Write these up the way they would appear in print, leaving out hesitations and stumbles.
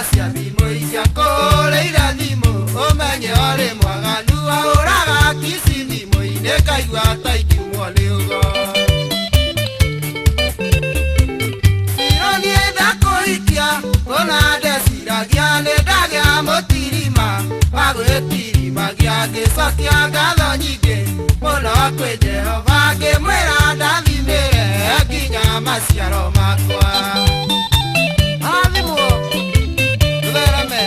Cia thimũ iria kũhũrĩire thimũ ũmenye ũrĩ mwaganu wahũraga kici thimũ-inĩ ngaigua ta ingiumwo nĩ ũgo. Ciro niĩ ndakũhikia ona ndeciragia nĩ ndagĩa mũtirima wa gwĩtirimagia ngĩcokia ngatho nyingĩ mũno kwĩ Jehova ngĩmwĩra ndathimĩre nginya maciaro makwa. Athimwo tũthereme.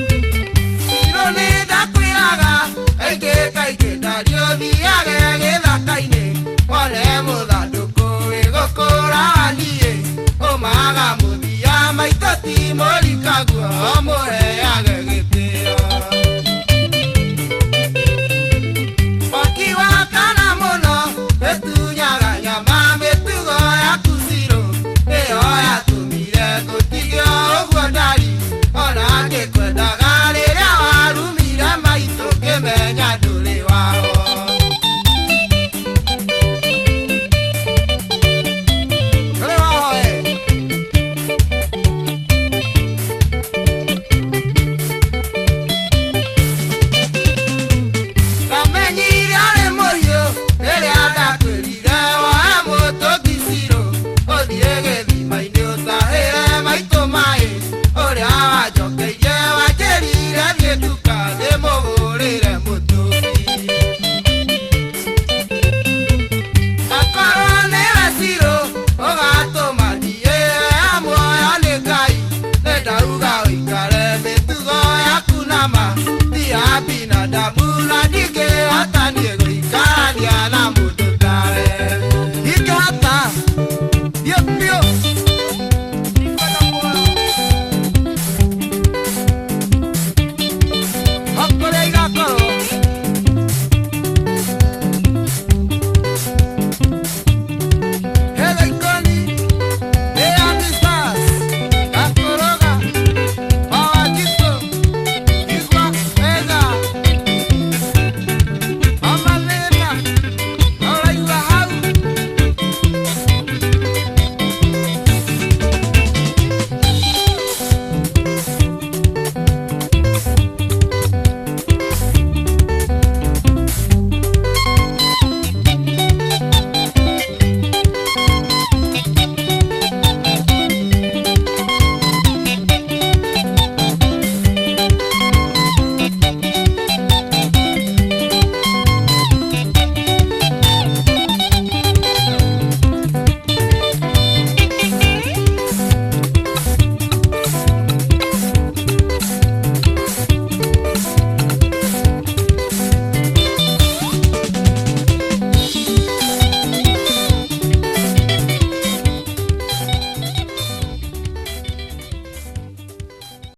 Ciro nĩ ndakwĩraga kaingĩ kaingĩ ndario thiage gĩthaka-inĩ wone mũthandũkũ wĩgũkũra niĩ ũmaga mũthia maitũ ti mũrikaguo mũheage.